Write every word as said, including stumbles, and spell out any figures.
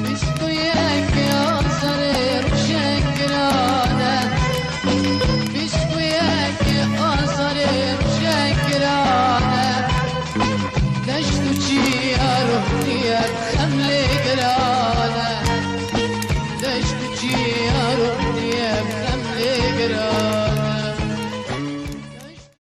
Piştbûyeke azarê rojek giran e. Piştbûyeke azarê rojek giran e. Deşt û çiya ruh diye xem lê giran e. Deşt û çiya ruh diye xem lê giran e.